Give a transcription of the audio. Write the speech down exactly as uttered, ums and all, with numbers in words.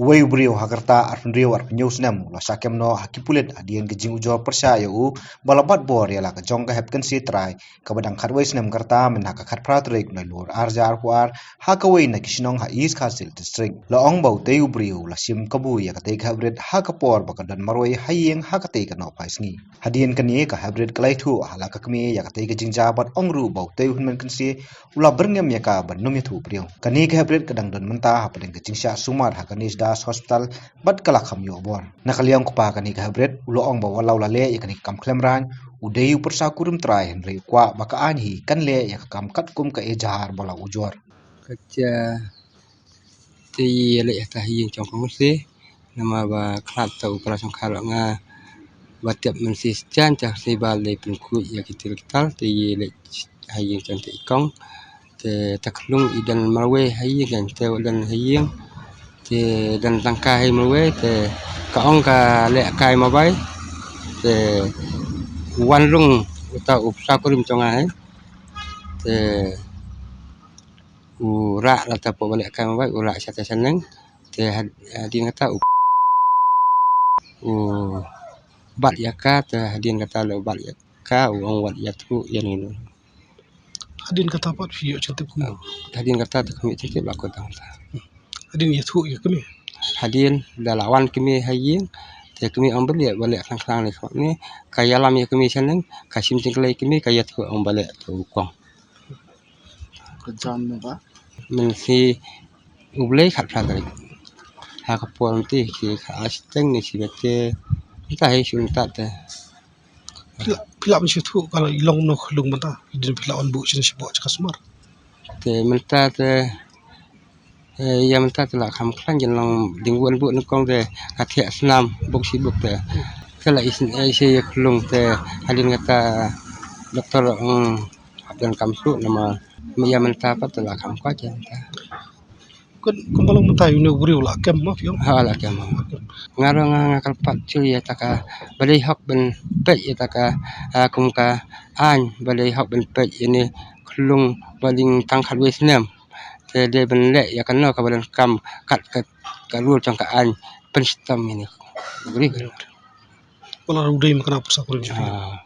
Uwei u briew ha ka rta arphew hynriew arphew hynñiew snem u la shah kem noh ha ki pulit hadien ka jingujor pyrshah ïa u ba la bat bor ïa la ka jong ka hep kynsi trai kaba dang khatwei snem ka rta mynta ka khatphra tarik Nailur ar hajar arphew ar ha kawei na ki shnong ha East Khasi Hills District. La ong ba utei u briew u la shim kabu ïa katei ka hep rit ha ka por ba ka don marwei ha ïing ha katei ka nohphai sngi. Hadien kane ka hep rit ka la ïathuh ha la ka kmie ïa katei ka jingjia bad ong ruh ba utei u hynmen kynsi u la byrngem ïa ka ban ym ïathuh briew. Kane ka hep rit ka dang don mynta hapdeng ka jingshah sumar ha ka Nisdas Hospital bad ka la kham ïoh bor. Na ka liang u kpa kane ka hep rit u la ong ba wat la u la leh ïa kane ka kam khlem rang, u dei u pyrsa kurim trai hynrei u kwah ba ka aiñ hi kan leh ïa ka kam katkum ka ejahar ba la ujor. Ka jia te ïa leh ïa ta ha ïing jong ka kynsi, namar ba khlad ta u para shongkha lok nga ba tep mynsiem jan ta kynsi ba leh pynkhuid ïa ki til ki tal te ïa leh ha ïing jong te i kong. Te ta khlung i don marwei ha ïing, kan te u don ha ïing. Te don tang ka ha marwei te ka ong ka leh kai ma bai. Te wan rung uta u pyrsa kurim jong nga hi. Te u rah la ta po ba leh kai ma bai u rah sha ta shaneng. Te had-, hadien kata u, u bat ïa ka, te hadien kata la u bat ïa ka u ong wat ïathuh ïa ngi. Hadien kata pat phi ïoh jingtip kumno? Hadien kata te kmie jingtip la ko tang ta. Hadien ïathuh ïa kmie? Hadien da la wan kmie ha ïing te kmie ong ba leh, ba leh khlang khlang ne khmat ne ka ïalam ïa kmie shaneng, ka shim jingklei kmie ka ïathuh ong ba leh te u kong. Ka jan ne ba? Mynsi u Blei khatphra tarik. Ha ka por mynti ki kha asteng ne shi bete. Mynta hi shu mynta te. Phi la, phi la mynshi thuh ka la i long no khlung mynta. Phi dei phi la wan buh shin shi buh ka sumar. Te mynta te, eh, ïa mynta te la kham khlaiñ jan long ding wan buh nyngkong te ka thiah snam buk shi buk te. Te la i sn-, eh, shi ïa khlung te hadien kata doktor ong hap don kam suk namar ïa mynta pat te la kham kwah jan ta. Kun, kun ba long mynta ïa une u briew la kem ma phi ong? Ha, la kem ma. Nga ruh nga, nga kyrpad shuh ïa ta ka ba dei hok ban peit ïa ta ka, ah, kum ka aiñ ba dei hok ban peit ïa ne khlung ba ding tang khatwei snem. Te dei ban leh ïa kano kaba donkam kat ka, ka rule jong ka aiñ pynshitom ïa ne u briew. Ba la u dei ma kane pyrsa kurim. Ah.